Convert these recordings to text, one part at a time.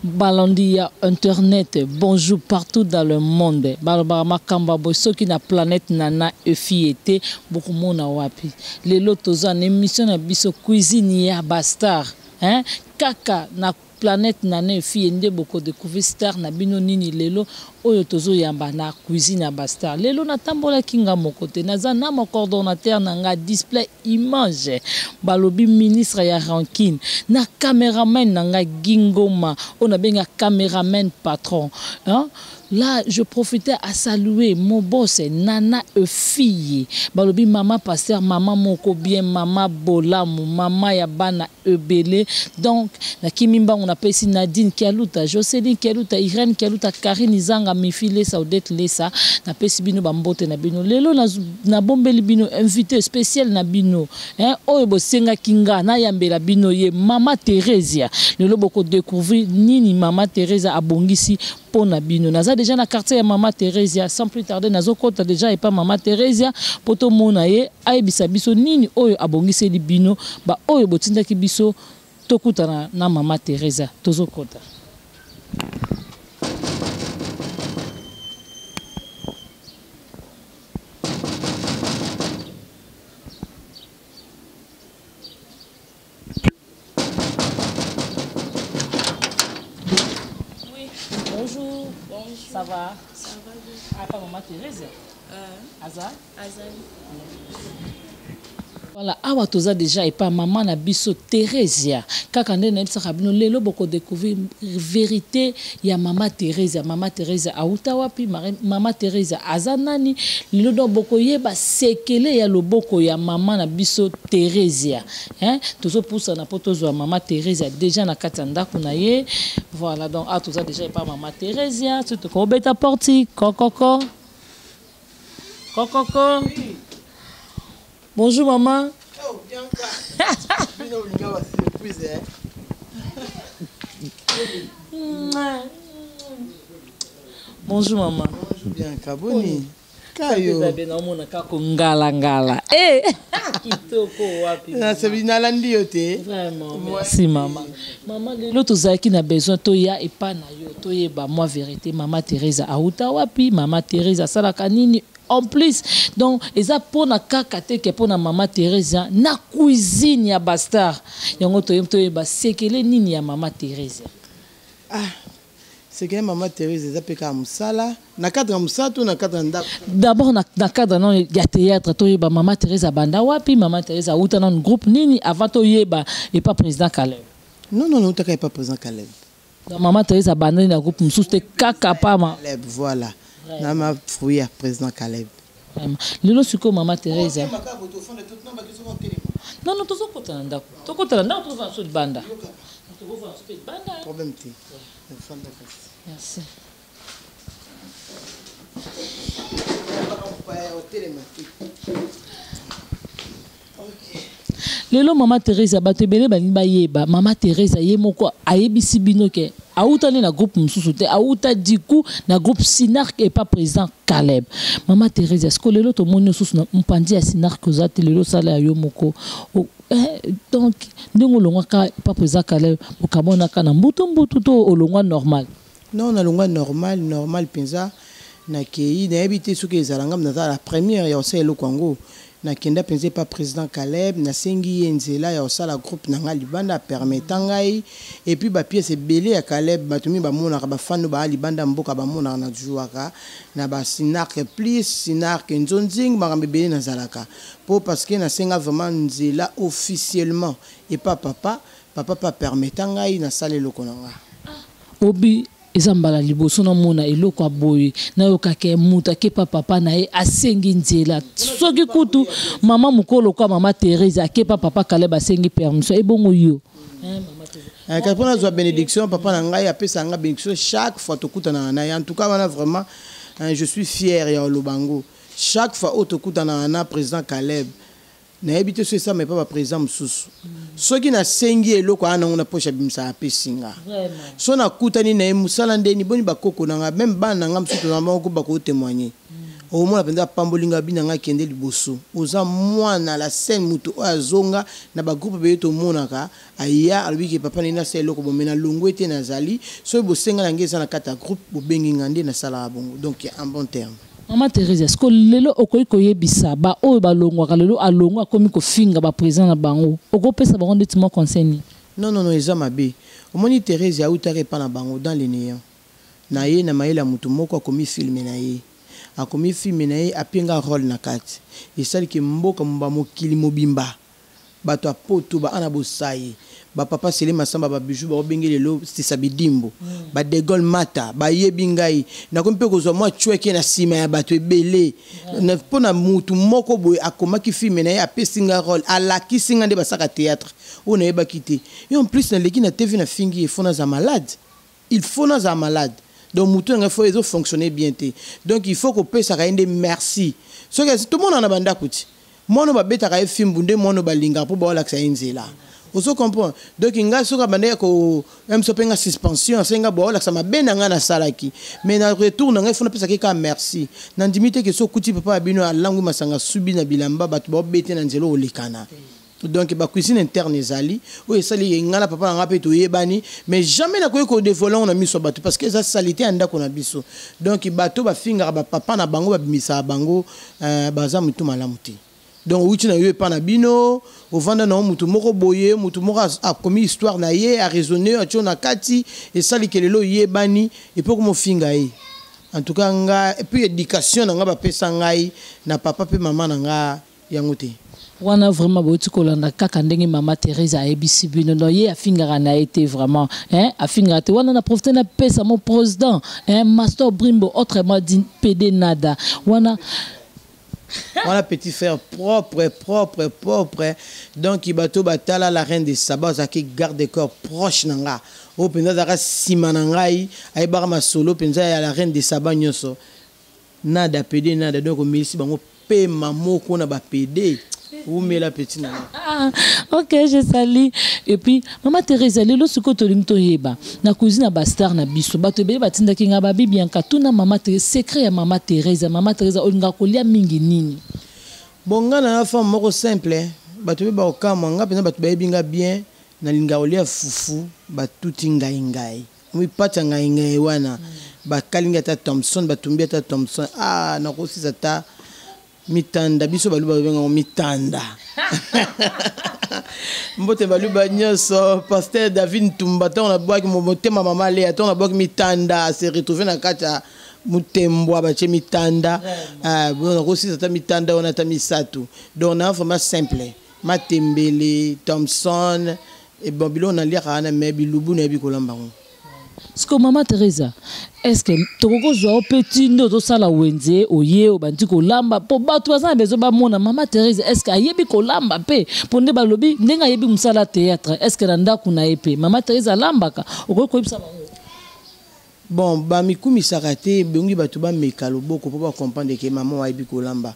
Balandi ya internet bonjour partout dans le monde balobaka makambo ya boye soki na planète nana efiye te bokomona wapi lelo toza na émission na biso cuisine ya ba star hein kaka na planète nana efiye nde boko découvrir star na bino nini lelo oyo tozo yamba na cuisine ya ba star lelo natambolaki nga moko te naza na mo coordonnateur na nga display image balobi ministre ya rancune na cameraman na nga Guy Ngoma oyo nabenga cameraman patron hein? Là, je profitais à saluer mon boss Nana Efiye. Balobi maman pasteur, maman moko bien, maman bolamu, maman ya bana ebele. Donc, na kimi mbangu na pesi Nadine Kialuta, Jocelyn Kialuta, Irène Kialuta, Karine Izanga, Mifi Lesa, Odette Lesa, na pesi bino ba mbote na bino. Lelo na na bombeli bino invité spécial na bino. Hein, oyo bosengaki nga na yambela bino ye Mama Theresia. Lelo boko découvrir nini Mama Theresia abongisi mpo na bino. Naza déjà na quartier ya Mama Theresia, sans plus tarder nazokota déjà epa Mama Theresia mpo tomona ye ayebisa biso nini oyo abongiseli bino ba oyo botindaki biso tokutana na Mama Theresia. Tozokota. Oui, bonjour. Bonjour. Ça va? Ça va bien. Ah, pas maman Thérèse? Aza? Azali. Voilà, awa toza déjà epa mama na biso Theresia. Kaka nde nayebisaka bino lelo boko découvrir vérité ya mama Theresia. Mama Theresia auta wapi? Mama Theresia aza nani? Lelo donc bokoyeba sekele ya loboko ya mama na biso Theresia. Hein? Tozo pusana po tozwa mama Theresia déjà na kati ya ndako na ye. Voilà, donc awa toza déjà epa mama Theresia. Soki tokobeta porte kokoko. Kokoko. Oui. Bonjour maman. Oh, Bianca. Bino olinga ba surprise hein. Bonjour maman. Bonjour Bianca, boni. Kayo. Eza na omona kaka kongala ngala. Eh, kitoko wapi. Na sebi nalandi yo te. Vraiment, merci maman. Maman lelo tozalaki na besoin toya epa na yo toyeba mwa vérité maman Theresa auta wapi, maman Theresa asalaka nini en plus donc eza pona kaka te ke pona mama Theresia na cuisine ya ba star yango toyeba toyeba sekele nini ya mama Theresia. Ah sekele mama Theresia eza pe kaka musala na cadre ya musala to na cadre ya ndako? D'abord na cadre nano ya théâtre toyeba mama Theresia abanda wapi, mama Theresia awuta nano groupe nini avant toyeba epa président Caleb. Non non nawutaka epa président Caleb. Donc maman Therese abandani na groupe mosusu te kaka pa ma Caleb voilà. Na ma fruit ya président Caleb. Vraiment. Lelo sikoyo maman Therese. Non non tozokota na ndako. Tokota na ndako tozala so libanda. Tokovanda so mpe libanda. Problème te. Fanda kasi. Merci. Lelo mama Theresa bato ebele balingi bayeba mama Theresa ye moko ayebisi bino ke awuta nde na groupe mosusu te, awuta du coup na groupe Sinarc et pas président Caleb. Mama Theresa, siko lelo tomoni osusu na mpanzi ya Sinarc oza te, lelo osala ya yo moko. Donc ndenge olongwaka pa président Caleb, okamonaka na mbutu mbutu to olongwa normal? Non, nalongwa normal, normal penza. Nakeyi, nayebi te soki ezala nga naza la première ya kosala eloko yango. Nakenda penza epa president Caleb, nasengi ye nzela ya kosala groupe na nga libanda, a permetta ngai. Et puis ba pièces ebele ya Caleb, bato mingi bamonaka, ba fans oyo baza libanda ya mboka bamonaka na jouaka na ba Sinarc plus, Sinarc Nzonzing, makambo ebele nazalaka. Po parce que nasenga vraiment nzela officiellement epa papa, papa pe a permetta ngai nasala eloko na nga. Ah, Obi Eza mbala liboso na mona eloko ya boye, nayoka ke mutu ake pa papa na ye asengi nzela, soki kutu mama mukolo lokola mama Therese ake pa papa Caleb asengi permission, ebongo yo? Hein mama Therese. Eh, kasi pona azwa benediction papa na ngai apesa nga benediction chaque fois tokutanaka na ye en tout cas wana vraiment je suis fier ya koloba yango chaque fois oyo tokutanaka na president Caleb Nayebi te soki esalama epa ba president mususu. Soki nasengi ye eloko aa nango na poche abimisaka apesi nga. Soki nakutani na ye musala nde nini boni ba koko na nga meme bana na nga mususu tozala bango groupe bako temoigner. Okomona mpenza apamboli ngai, abi na ngai kende liboso, oza mwana la scène. Moto oyo azonga na bagroupe ebele tomonaka, aya alobi ke papa ndenge nasala eloko bo, me nalongwe te, nazali. Soki bosenga na ngai eza na kati ya groupe, bobengi ngai nde nasalaka bongo, donc en bon terme. Mama Thérèse, est-ce que lelo okoki koyebisa baoyo balongwaka lelo, alongwa akomi kofinga baprésident na bango, okopesa bango ndeti mwa conseil nini? Non, non, non, eza mabe. Omoni, Thérèse autaka epa na bango dans le néant na ye na mayele ya motu moko, akomi film na ye, akomi film na ye, apie nga rôle na kati, esaliki mboka mobimba, mokili mobimba, bato ya poto baana bosai, bapapa Sele Masamba, babiju baobenge lelo sisa bidimbo, badegol mata bayebi ngai. Nakomi mpe kozwa mwa cweke na nsima ya bato ebele mpo na mutu moko boye akomaki film na ye, apesi nga rôle, alakisi nga nde basaka théâtre oyo nayebaki te. Et en plus naleki na TV, nafingi ye, faut naza malade, il faut nazala malade. Donc mutu na ngai faut ezofonctionner bien te. Donc il faut kopesaka ye nde merci. Soki tomona na bandako ti mwana oyo babetaka ye fimbu, nde mwana oyo balingaka mpo baolakisa ye nzela, ozo comprendre? Donc ngai soki abandaki ko mso mpe nga suspension, asengi nga baolakisa mabe na ngai nasalaki, mais na retour na ngai faut napesaki kaka merci. Nandimi te ke so okuti papa ya bino alangwi masanga, subi na bilamba, bato baobete na nzela, olekana. Donc bacuisine interne ezali oyo esali ngai na papa na ngai mpe toyebani, mais jamais nakoki kodévoiler yango na miso ya bato parce que eza saleté ya ndako na biso. Donc bato bafingaka bapapa na bango, babimisaka bango, baza motu malamu te. Donc outi na yo epa na bino, ovanda na yo, mutu moko boye, mutu moko akomi histoire na ye, araisonne, atie na kati, esaliki lelo oyebani, et puis okomofinga ye. En tout cas nga, et puis éducation na nga bapesa ngai na papa mpe mama na nga yango te. Wana vraiment bouti kolanda kaka ndenge mama Thérèse ayebisi bino. Donc ye afingaka na ye te, vraiment, hein, afingaka te. Wana na profite napesa mon président, hein, Master Brimbo, autrement dit PD Nada wana. Wana petit frère propre, propre, propre. Donc bato batala la reine de Saba, azalaki garde corps proche na nga, oyo mpenza azalaka nsima na ngai, ayebaka masolo mpenza ya la reine de Saba nyonso. Nada, PD Nada, donc omelisi bango pema moko na bapd, umela petit na nga. Ah, ok, je salue. Et puis mama Thérèse, lelo sikoyo tolingi toyeba na cuisine ya bastar na biso. Bato ebele batindaki nga babi: "Bianca, tuna mama Thérèse secret ya mama Thérèse. Mama Thérèse olingaka kolia mingi nini?" Bon, nga na femme moko simple, bato mpe bakokamwa nga mpenza, bato bayebi nga bien, nalingaka kolia fufu batuti ngai ngai mipati ya ngai ngai wana, bakalingi ata thomson, batumbi ata thomson, ah, nakosisa ata mitanda. Biso baluba babengango mitanda. Mbote baluba nyonso, pasteur David Ntumba. Ntango nabwaki motema mama Lea, ntango nabwaki mitanda, se retrouve na kati ya motembwa, batie mitanda, nakosisa ata mitanda wana ata misato. Donc na vraiment simple, matembele, thomson, bon, biloko naliaka wana, mais bilubu nayebi kolamba yango. Siko mama Teresa, est ce que tokoki kozwa yo mpe ti nde ozosala wenze, oye obandi kolamba, mpo bato baza na besoin bamona mama Teresa, est ce que ayebi kolamba mpe? Mpo nde balobi ndenge ayebi mosala théâtre, est ce que na ndako na ye mpe mama Teresa alambaka? Okoki koyebisa bango? Bon, bamikumisaka te, ebongi bato bameka loboko mpo bacomprendre ke mama ayebi kolamba.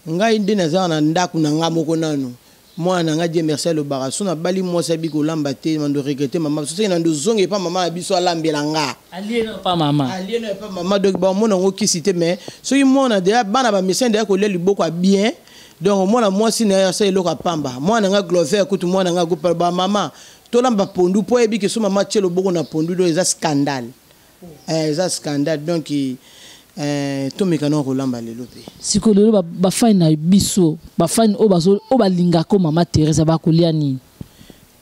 Ngai nde naza na ndako na nga moko nanu, mwana na ngai, Dieu merci, alobaka so nabali mwasi ayebi kolamba te, nando regrette mama. Soki nando zonga epa mama na biso, alambela nga. Alie no pa mama. Alie no epa mama. Donc bamona yango kisi te, mais soki mwana deya, bana bamesani deya kolia liboko ya bien. Donc omona mwasi na ye asala eloko ya pamba. Mwana nga Glover kutu, mwana nga kupa bamama tolamba pondu, mpo ayebi ke so mama tie loboko na pondu, donc eza scandale, eza scandale. Donc tomeka na kolamba lelo mpe. Sikoyo lelo bafani na biso, bafani oyo balingaka mama Teresa, bakolia nini?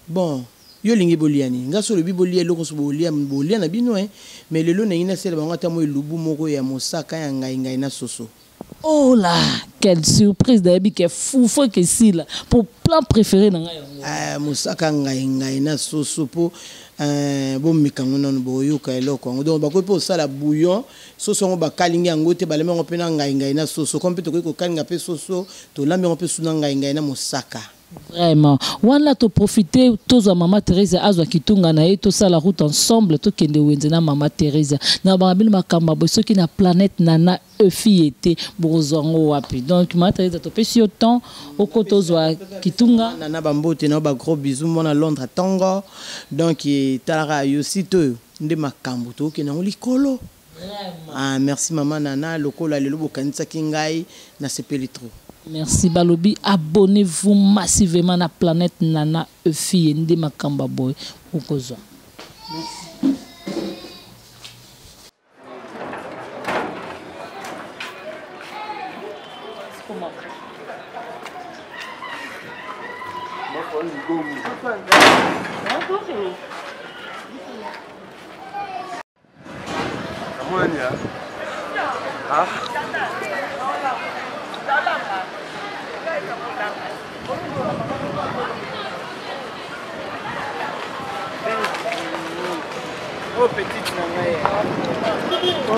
Bon, yo olingi bolia nini? Nga so olobi bolia eloko so bolia, bolia na bino, mais lelo ndenge nasala bango ata mo elubu moko ya mosaka ya ngai ngai na soso. Oh là, quelle surprise! Nayebi ke fufu ekesila po plat préféré na ngai yango. Ah, mosaka ngai ngai na soso, mpo bomeka yango nano, boyoka eloko yango. Donc bakoki mpe kosala bouillon soso yango, bakalingi yango te, balemi yango mpe na ngai ngai na soso. Comme mpe tokoki kokalinga mpe soso, tolambi yango mpe su na ngai ngai na mosaka. Vraiment, wana toprofite tozwa mama Therese, azwa kitunga na ye, tosala route ensemble, tokende wenze na mama Therese. Na banga bino makambo ya boye soki na planète Nana Efi ete bokozwa yango wapi? Donc mama Therese, topesi yo temps oko tozwa kitunga. Nana, bambote na yo, bagros bisous, mwana Londres ntongo. Donc etalaka yo site oyo nde makambo tokokende yango likolo. Ah, merci mama Nana, lokola lelo bokanisaki ngai, nasepeli trop. Merci balobi, abonnez-vous massivement na Planète Nana Efi nde makambo boye okozwa. Merci. Oh, petite na ngai. Oh. Petite na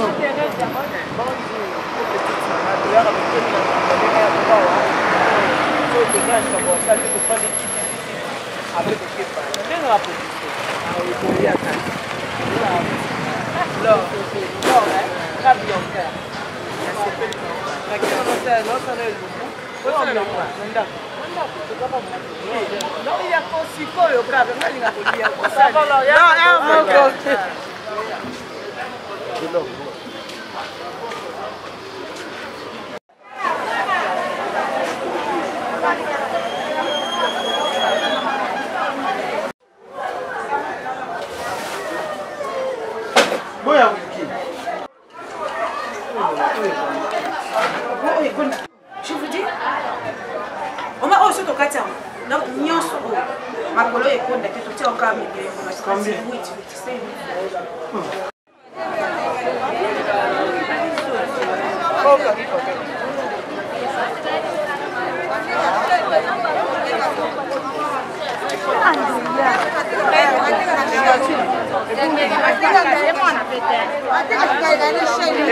ngai. Toyaka motemi na ndenge ya kobawa. So toyaka kosala te tofandi titi titi apres tokepa. Ndenge ya position. Ekoyaka. Lor, lor, hein. Kabianka. Sikoyo kaka ngalinga kolia. Boya wiki. Je vous dis, oma oyo soki tokati yango donc nyonso oyo makolo oyo ekonda te totia oka mibele.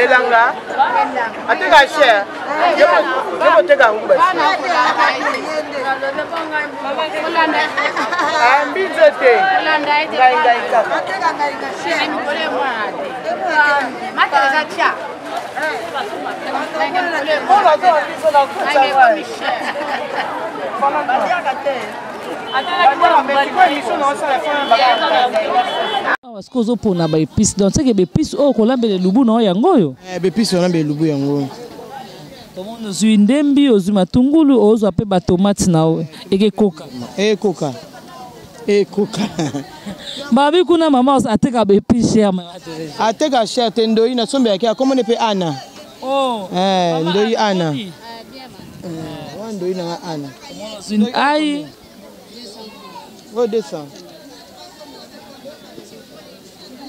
Elanga ateka cher, yo koteka yango mbinzo te, ngai ngai kaka. Awa sikoyo ozopona baépice, donc seke baépice oyo kolambela elubu na oyo yango oyo. Baépice olambela elubu yango. Tomoni ozwi ndembi, ozwi matungulu, ozwa mpe batomate na oyo ekekoka. Ekoka, ekoka. Babi kuna mama ateka baépice cher. Ateka cher te, ndoi nasombelaki akomone mpe Ana. Oh. Ndoi Ana, wana ndoi nanga Ana. Ozwi ai. Oyo 200,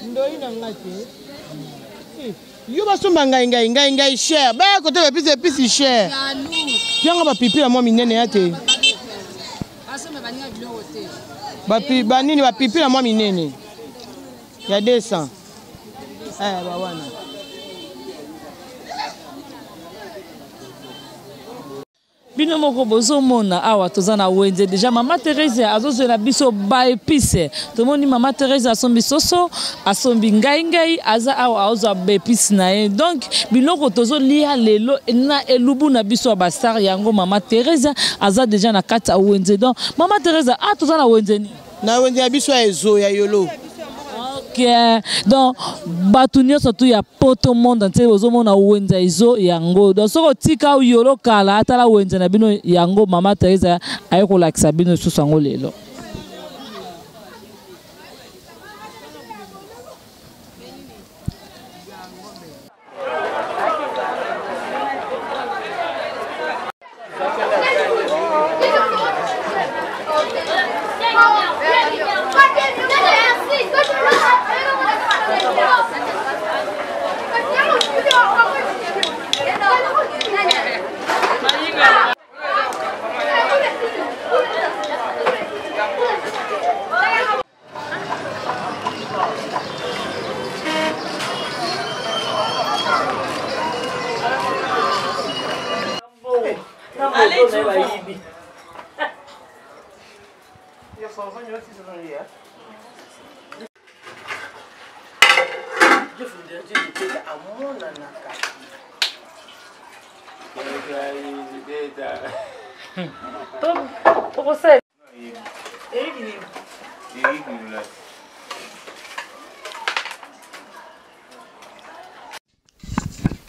ndoi na nga te. Yo basomba ngai ngai ngai ngai cher, baya kote baépice, épice cher pianga bapipi ya mwa minene ya te, banini bapipi na mwa minene ya 200 bawana. Bino moko bozomona awa toza na wenze déjà, mama Therese azozwela biso baépice. Tomoni mama Therese asombi soso, asombi ngai ngai, aza awa azozwa baépice na ye. Donc biloko tozolia lelo na elubu na biso ya bastar yango, mama Therese aza déjà na kati ya wenze. Donc mama Therese, a toza na wenze nini? Na wenze ya biso ya Ezo ya Yolo. Ok, donc bato nyonso tu ya poto, monde entier, ozomona wenze Ezo yango. Donc soki otika Yolo kala, atala wenze na bino yango, mama Therese aye kolakisa bino lisusu yango lelo.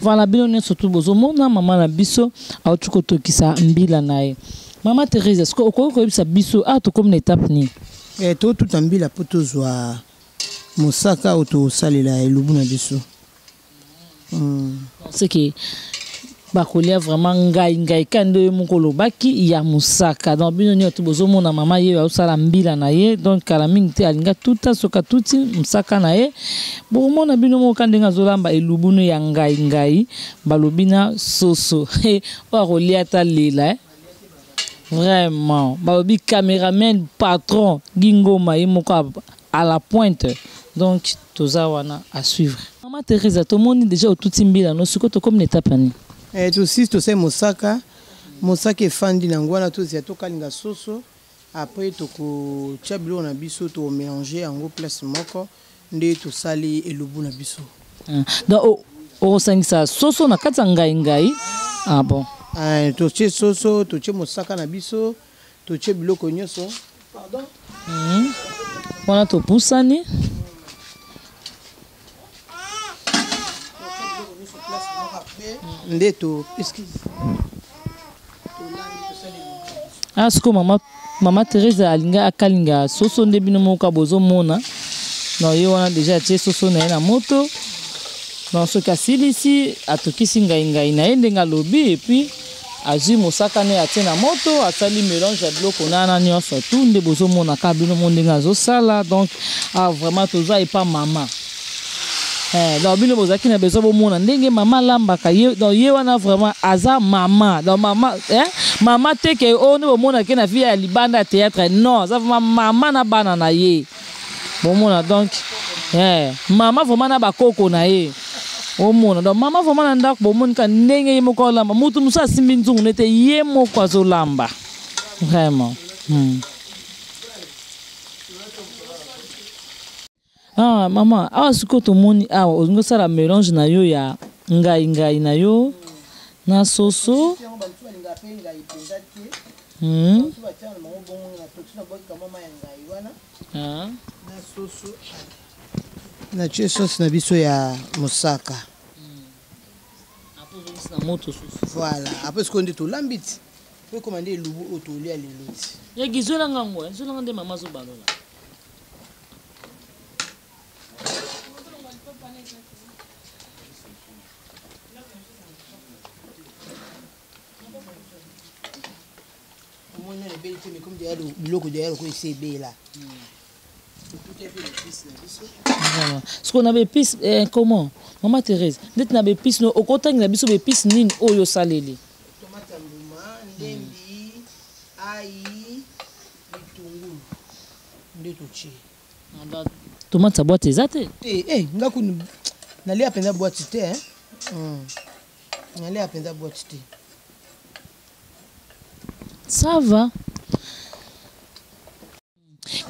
Voilà, bino nyonso tu bozomona mama na biso auti kotokisa mbila na ye. Mama Thérèse, est-ce que okoki koyebisa biso awa tokomi na étape nini? Eh, totuta mbila mpo tozwa mosaka oyo tosalela elubu na biso. C'est que bakolia vraiment ngai ngai ka nde ye moko olobaki ya mosaka. Donc bino nyonso bozomona mama ye azosala mbila na ye, donc kala mingi te alinga tuta, soki atuti mosaka na ye bokomona bino moko ka ndenge azolamba elubunu ya ngai ngai balobi na soso oyo akolia ata lela, eh? Vraiment balobi cameraman patron Gingoma ye moko à la pointe. Donc toza wana à suivre. Mama Thérèse, tomoni déjà otuti mbila no, sikoyo tokomi na étape ya nini? Eh, tosisi tosali mosaka, mosaka efandi nango wana, tozia tokalinga soso, après tokotia biloko na biso, tomélange yango place moko nde tosali elubu na biso. Ah, donc okosangisa soso na kati ya ngai ngai, ah bon? Ah, totie soso, totie mosaka na biso, totie biloko nyonso. Pardon. Wana topusani. Nde to, excuse. Ah, sikoyo mama Thérèse alinga akalinga soso nde bino moko bozomona. Donc ye wana déjà atie soso na ye na moto. Donc soki asilisi atokisi ngai ngai na ye ndenge alobi, et puis azwi mosaka ne atie na moto, asali mélange ya biloko nana nyonso tu nde bozomona kaka bino mo ndenge azosala. Donc ah, vraiment toza epa mama. Eh, donc bino bozalaki na besoin bomona ndenge mama alambaka ye. Donc ye wana vraiment aza mama, donc mama, eh? Mama te ke oyo nde bomonake na vie ya libanda ya théâtre, non, aza vraiment mama na bana na ye bomona. Donc eh, mama vraiment na bakoko na ye omona. Donc mama vraiment na ndako bomoni ka ndenge ye moko alamba, mutu mosusu asimbi nzungu nete ye moko azolamba vraiment. Ah, mama, awa sikoyo tomoni awa olingi osala mélange na yo ya ngai ngai na yo na soso. Ah. Natie sauce na biso ya mosaka. Après ozongisi na moto susu. Voilà, après sikoyo nde tolambi ti po ekoma nde elubu oyo tolia lelo ti. Yaki zwelanga ngo, zwelanga nde mama azobalola. Omoni nano ebeli te, mais comme deya biloko deya lokola esi ebela. Voilà. Sikoyo na baépice, eh, comment mama Thérèse, ndeti na baépice no okotangela biso baépice nini oyo osaleli? Tomate ya mbuma, ndembi, ai, bitungulu nde totie. Tomate ya boîte eza te? Te, eh, nga kunu nalia mpenza boîte te, hein? Nalia mpenza boîte te. Ça va,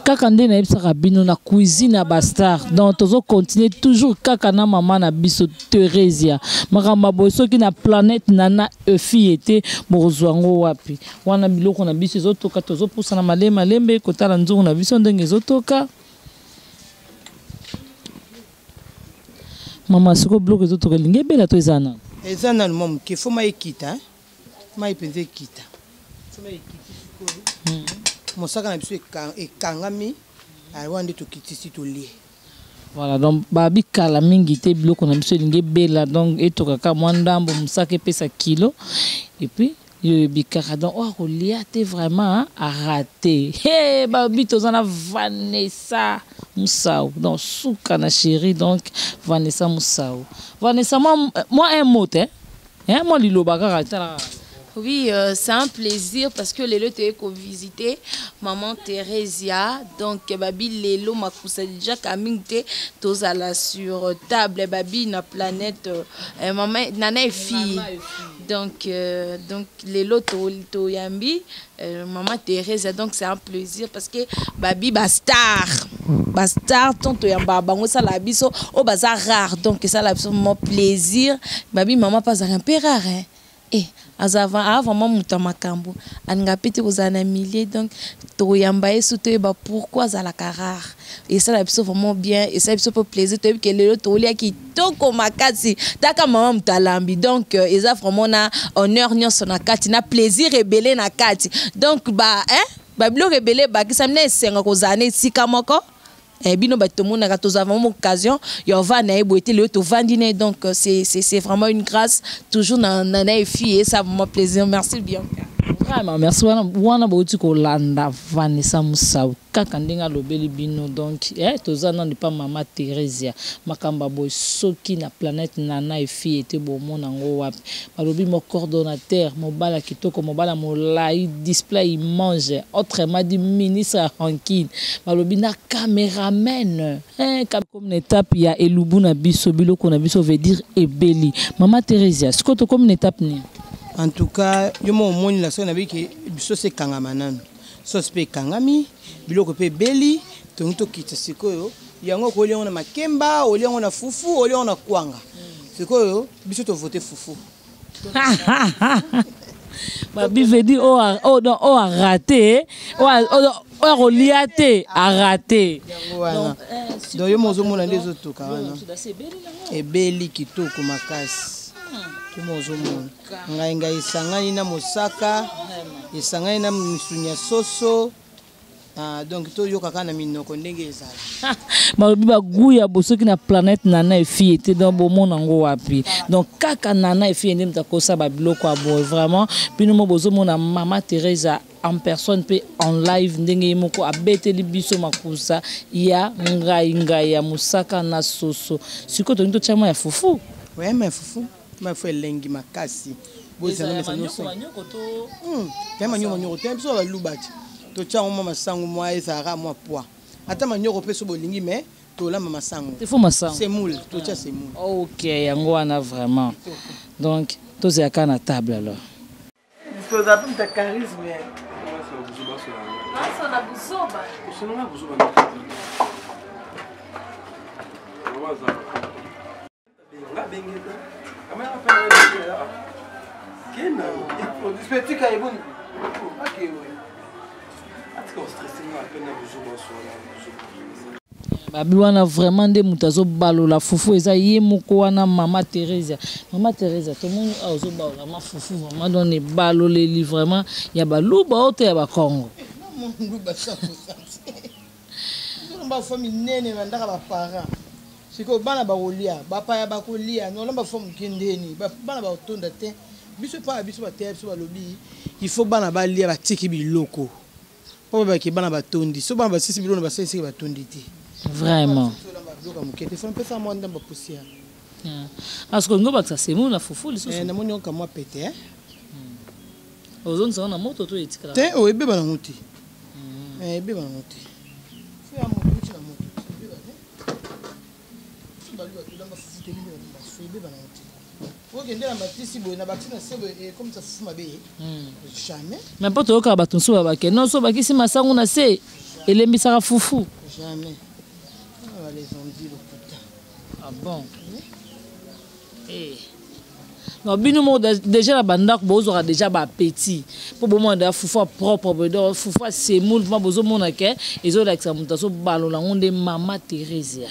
kaka nde nayebisaka bino na cuisine ya bastar. Donc tozocontinue toujours kaka na mama na biso Theresia. Makambo ya boye soki na planète Nana Efi ete bokozwa yango wapi? Wana biloko na biso ezotoka, tozopusana malembe malembe kotala nzungu na biso ndenge ezotoka. Mama, sikoyo biloko ezotoka, elingi ebela to eza nano? Eza nanu mwa moke, fo mai ekita, mai mpenza ekita. So mai ekiti sikoyo, mosaka na biso ekangami wana nde tokitisi tolie. Voilà, donc babikala mingi te, biloko na biso elingi ebela, donc etokaka mwa ndambo, mosaka epesa kilo, et puis yo oyebi kaka. Donc oyo akolia te vraiment arate. Hey, babi toza na Vanessa Musau, donc suka na chéri. Donc Vanessa Musau, Vanessa, moi un mot te, hein, moi liloba kaka tala kaka. Oui, c'est un plaisir parce que lelo tu es visiter maman Thérésia. Donc babi lelo makusa déjà kaming te tozala sur table babi na planète maman Nana et fille. Donc lelo to to yambi maman Thérésia, donc c'est un plaisir parce que babi ba star. Ba star tonto yamba bango sala biso o baza rare, donc ça la mon plaisir. Babi maman pas un peu rare, hein. Eh, aza aa vraiment moto ya makambo, alingaka mpe te kozala na milieu. Donc tokoyamba ye so toyeba pourquoi azalaka rare. Esala biso vraiment bien, esala biso mpe plaisir. Toyebi ke lelo tokolia kitoko makasi, taka mama moto alambi. Donc eza vraiment na honneur nyonso na kati, na plaisir ebele na kati. Donc ba hein, babiloko ebele ebakisami na esengo kozala na esika moko. Bino bato tomonaka, tozala vraiment occasion ya ovanda na ye boye te. Lelo tovandi na ye, donc c'est vraiment une grâce toujours na efi et ça vraiment plaisir. Merci Bianca. Vraiment merci. Wana wana bouti kolanda Vanessa Musau kaka ndenge alobeli bino. Donc toza nanu pa mama Theresia. Makambo ya boye soki na planète Nana Efi ete bomona yango wapi? Balobi mo coordonnateur, mobali ya kitoko, mobali ya molai, display image, autrement dit ministre ya rancune. Balobi na cameraman, hein, comme na étape ya elubu na biso, biloko na biso veut dire ebeli. Mama Theresia, sikoyo tokomi na étape nini? En tout cas, yo mo omoni na soki nabiki biso se ekangama nanu, sauce mpe ekangami, biloko mpe ebeli. Tongi tokita sikoyo yango, okolia yango na makemba, olia yango na fufu, olia yango na kwanga. Sikoyo biso tovote fufu. Babi veut dire oyo donc oyo araté, oyo akolia te, araté. Yango wana. Donc yo mo ozomona nde ezotoka wana, ebeli kitoko makasi. Yo mo ozomona ngai ngai esangani na mosaka, esangani na misuni ya soso. Ah, donc toyoka kaka na minoko ndenge ezala. Balobi bagu ya bo soki na planète Nana Efi ete, donc bomona yango wapi? Donc kaka Nana Efi nde moto akosala babiloko ya boye. Vraiment, bino mo bozomona mama Theresa en personne mpe en live, ndenge ye moko abeteli biso makusa ya ngai ngai ya mosaka na soso. Sikoyo tolingi totia mwa ya fufu. We ma fufu, ma fufu elengi makasi. Bozala mesa nyonso ya manyoko nyoko te. Biso baluba ti totia yango mwa masango, mwa ezalaka mwa poids, ata manyoko mpe so bolingi, mais tolamba masango. Te, fo masango. Semoule, totia semoule. Ok, yango wana vraiment. Donc tozela kaka na table alors. Oza mpe muta charisme. Na buzoba. Tika eboni. Babi wana vraiment nde moto azobalola fufu eza ye moko wana, mama Theresia. Mama Theresia, tomoni awa ozobalola ma fufu vraiment, donc ebaloleli vraiment ya baluba oyo to ya bakongo? Luba 100, bafa minene bandaka baparent. Sikoyo bana bakolia, bapaya bakolia, nolamba fo moke ndeni bana bakotonda te. Biso epai ya biso bateya biso, balobi il faut bana balia, batiki biloko mpo babaki bana batondi. So bana basisi biloko na basalisiki, batondi te. Vraiment. Olamba biloko ya moke te, fo mpesa mwa ndambo ya poussière. Parce que olingi obakisa semoule na fufu lisusu? Namoni yoka mwa pete. Ozongisa ngo na moto to etikala? Te, oyo ebeba nango te. Ebeba nango te. Fo ya moto uti na moto, ebeba te. So baluba tolamba fufu te, ebeba baso, ebeba nango te. Okende na matisi boye na bakisi na se boye, ekomisa fufu mabe? Jamais. Mais mpo toyokaka bato mosusu babake non, so bakisi masango na se, elembisaka fufu. Jamais. Ah, les ondi lokuta. Ah bon. Eh. Non, bino moko déjà na bandako bozwaka déjà baappétit mpo bomona deja fufu ya propre boye. Donc fufu ya semoule vraiment, bozomona ke ezolakisa moto azobalola yango nde mama Theresia.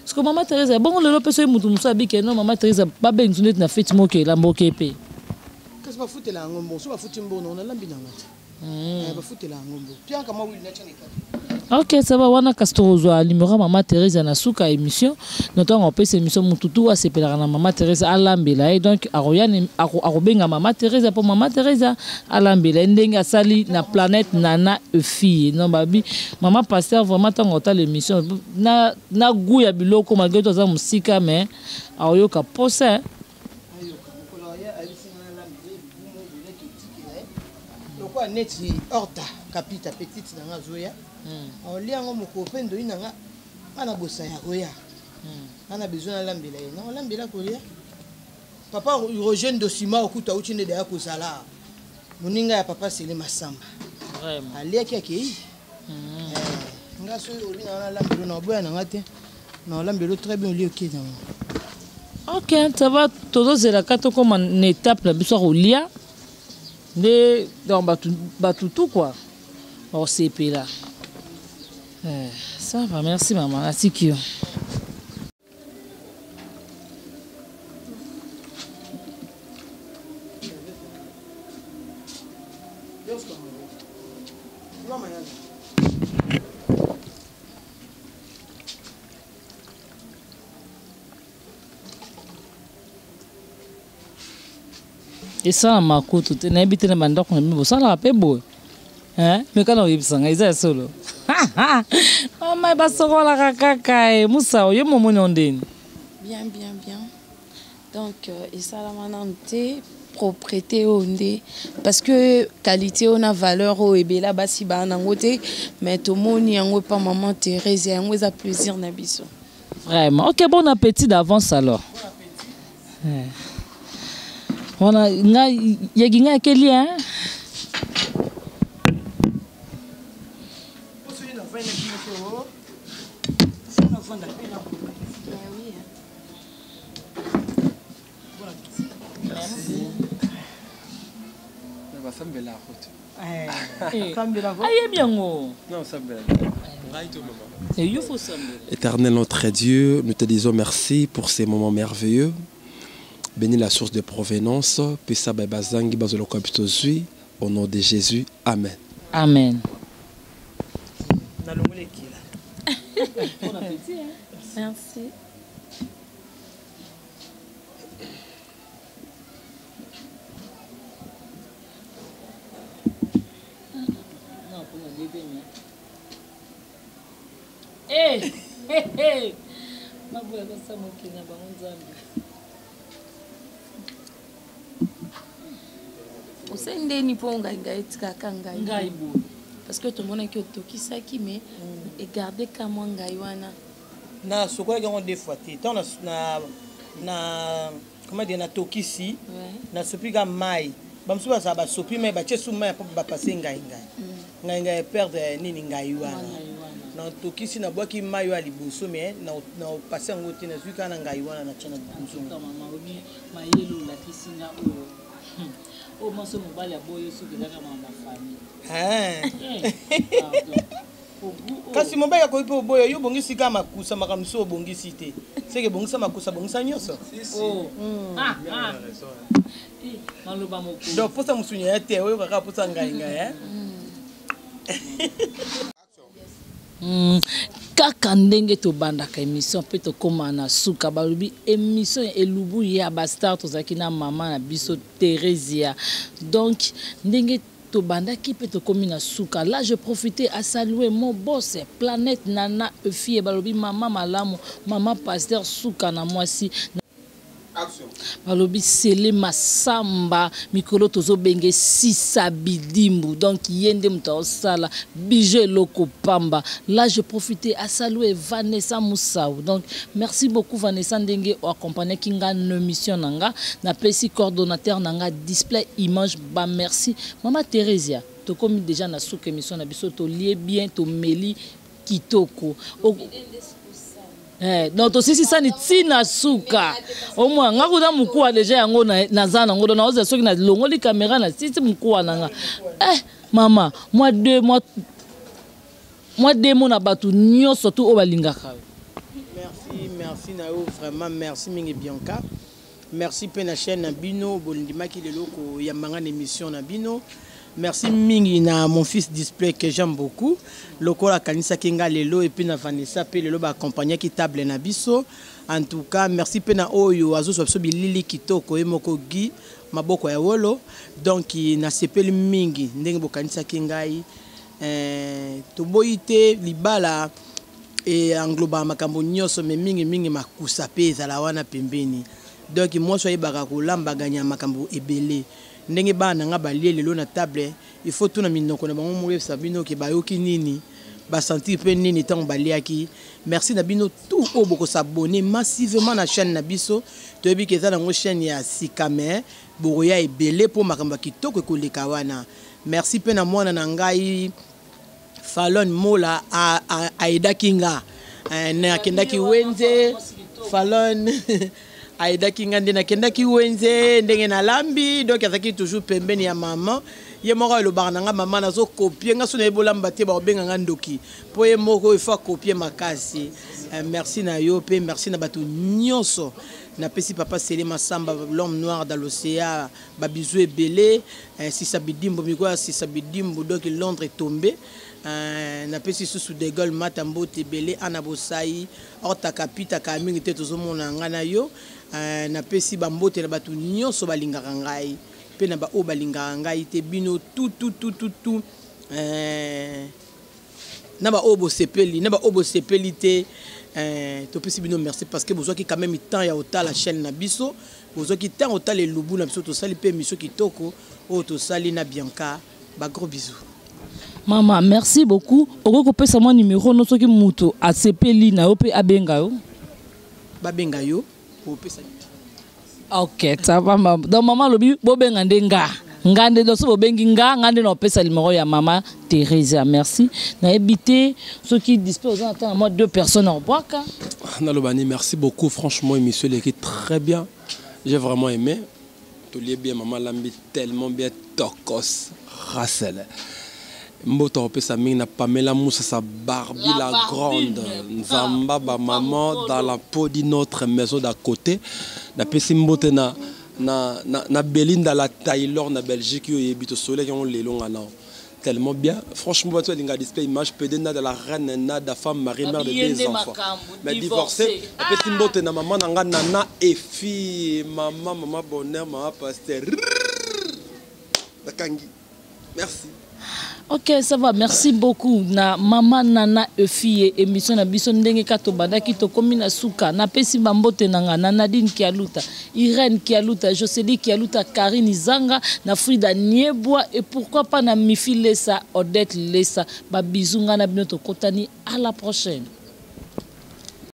Parce que mama Theresa, bongo lelo mpe soki motu mosusu abike no mama Theresa babengi neti na feti moko elamba oke mpe? Kasi bafutela yango mbongo. So bafuti mbongo, nalambi nanga te. Bafutela yango mbongo, pianka mwa wili natya na ekati. Ok, ça va wana. Kasi tokozwa numéro ya mama Theresa na suka ya émission. No ntango apesa émission, motu tu asepelaka na mama Theresa alambela ye, donc akoya akobenga mama Theresa mpo mama Theresa alambela ye ndenge asali na planète Nana Efille. Non, babi mama pasteur vraiment, ntango otala émission na goût ya biloko, malgré to aza mosika, mais akoyoka posa. Ayoka mokolo aya, ayebisi nga nalambela ebumu boyaki etikela ye lokola neti Horta Kapita, petite na nga azoya, aolia yango mokolo mpe ndoi na nga nga na bosa ya koya, nga na besoin nalambela ye, na olambela kolia. Papa Roger Ndosima okuta auti nde daya kozala moninga ya papa Sele Masamba, aliaki, akei. Nga soki olobi na nga nalambelo, na oboya na nga te, na olambelo très bien, olie, okei nango. Ok, ça va, tozozelaka tokóma na étape na biso ya kolia nde donc bato bato tout quoi bakosepela. Eh, ça va, merci mama, natiki yo. Esalama kutu te, nayebi te na bandako na bino bosalaka mpe boye. Me kana oyebisa ngai eza ya solo, mama, basokolaka kaka e mosao yo momoni o ndeni. Bien, bien, bien. Donc esalama nanu te propreté oyo nde, parce que qualité oyo na valeur oyo ebela basi baa nango te, mais tomoni yango epa maman Thérèse, yango eza plaisir na biso. Vraiment. Ok, bon appétit d'avance alors. Wana ngai yaki ngai akeli hein. Basambela route. Ayebi yango. Éternel notre Dieu, nous te disons merci pour ces moments merveilleux. Bénis la source de provenance. Pesa bazangi bazoloka bitozui. Au nom de Jésus. Amen. Amen. Nalongoli ekila. Bon appétit, hein. Merci. Non, pour le bébé, mais. Eh, hey, hey. Maboya basa mokili na bango nzambe. Osali ndeni mpo ngai ngai etikaka ngai ngai boye? Parce que tomonaki otokisaki, mais egarde ka mwa ngai wana. Nasokolaki yango deux fois te. Ntango na comment dire, natokisi, nasopi ka mai. Bamosusu bazala basopi mai, batie su mai mpo bapase ngai ngai ngai ngai perdre nini ngai wana. Natokisi, nabwaki mai oyo ya liboso, mais na opase yango te, nazwi kaka na ngai wana, natia na nzungu. Mama obi mayele olakisi nga oyo. Oyo mwasi mobali aboyi soki ezaka mama famille. Pardon. Kasi mobali akoki mpe oboya yo, obongisi kaka makusa, makambo mosusu obongisi te. Seke bongisa makusa, bongisa nyonso. Oh. Eh, maloba mokolo. Donc posa mosuni ya te, oyo kaka posa ngai ngai eh? Kaka ndenge tobandaka émission mpe tokóma na suka, balobi émission elubu ya bastar, tozalaki na mama na biso Thérésia. Donc ndenge tobandaki mpe tokómi na suka. Là, je profite à saluer mon boss Planète Nana Efie, balobi mama malamu, mama pasteur, suka na mwasi. Balobi Sele Masamba, mikolo tozobenge Sisa Bidimbu, donc ye nde moto aosala bijou eloko pamba. Là, je profite à saluer Vanessa Moussaou. Donc merci beaucoup Vanessa, ndenge oaccompagnaki nga na émission na nga. Napesi coordonnateur na nga Display Image bamerci. Mama Thérésia, tokomi déjà na suka émission na biso, tolie bien, tomeli kitoko. Donc tosisi sani ntina suka omwa nga kuna mokuwa deja yango naza nango, donc naozela soki nalongoli caméra na sisi mokuwa na nga. Mama, mwa deux mwa deux mots na bato nyonso tu oyo balingaka yo. Merci, merci na yo vraiment, merci mingi Bianca. Merci mpe na chaîne na bino bolindimaki lelo koyambanga na émission na bino. Merci mingi na mon fils Display que j'aime beaucoup, lokola akanisaki nga lelo, et puis na Vanessa mpe lelo baaccompagnaki table na biso. En tout cas merci mpe na oyo azozwa biso bilili kitoko, ye moko Guy maboko ya wolo. Donc nasepeli mingi ndenge bokanisaki ngai. Toboyi te libala e englobaka makambo nyonso, me mingimingi makusa mpe ezala wana pembeni. Donc mwasi ayebaka kolamba, ganya makambo ebele. Ndenge bana na nga balie lelo na table, il faut tuna minoko na bango moko yebisa bino ke bayoki nini, basentir mpe nini ntango baliaki. Merci na bino tout oyo bokosabonner massivement na chaîne na biso. Toyebi ke eza nango chaîne ya sika, mais bokoya ebele mpo makambo ya kitoko ekoleka wana. Merci mpe na mwana na ngai Falon Mola, aidaki nga, nakendaki wenze. Falon Aidaki nga nde nakendaki wenze, ndenge nalambi. Donc azalaki toujours pembeni ya mama. Ye moko alobaka na nga, mama nazokopie nga, so nayebi olamba te, bakobenga nga ndoki, mpo ye moko il faut akopie makasi. Merci na yo mpe merci na bato nyonso. Napesi papa Sele Masamba, l'homme noir dans l'océan, babizu ebele. Sisa Bidimbo, miko ya Sisa Bidimbo, donc Londres est tombé. Napesi susu De Gaulle Mata mbote ebele, Ana Bosai Ortaka Pitaka mingi te, tozomona ngai na yo. Napesi bambote na bato nyonso balingaka ngai mpe na baoyo balingaka ngai te, bino tu tu tu tu tu, na baoyo bosepeli, na baoyo bosepeli te. Topesi bino merci parce que bozwaki quand même temps ya kotala chaîne na biso, bozwaki temps kotala elubu na biso. Tosali mpe émission kitoko oyo tosali na Bianca. Bagros bisous. Mama, merci beaucoup. Okoki kopesa mwa numéro no soki moto asepeli na yo mpe abenga yo? Babenga yo, opesa. Ok, ça va, mama. Donc mama alobi bobenga nde nga, nga nde. Donc so bobengi nga, nga nde na opesa numéro ya mama Thérésia. Merci. Nayebi te soki dispo oza na ntango mwa deux personnes obwaka. Nalobani, merci beaucoup. Franchement, émission eleki très bien, j'ai vraiment aimé. Tolie bien, mama lambi tellement bien, tokos Russell. Mbote opesa mingi na Pamela Moussa Barbie, la grande Nzamba, ba maman dans la peau d'une autre maison d'à côté. Napesi mbote na Belinda la Taylor na Belgique, yo yebi tosoleki yango lelo nga nao tellement bien. Franchement, bato alinga display image pede nada la reine nada, femme mariée, mère de deux enfants mais divorcé. Apesi mbote na mama na nga Nana Efi, mama, mama bonheur, mama pasteur nakangi. Merci. Ok, ça va. Merci beaucoup na mama Nana Efie. Émission na biso ndenge ka tobandaki, tokomi na suka. Napesi bambote na nga na Nadine Kialuta, Irène Kialuta, Jocely Kialuta, Karine Zanga, na Frida Niebois et pourquoi pas na Mifi Lesa, Odette Lesa. Ba bisous nga na bino, tokotani à la prochaine.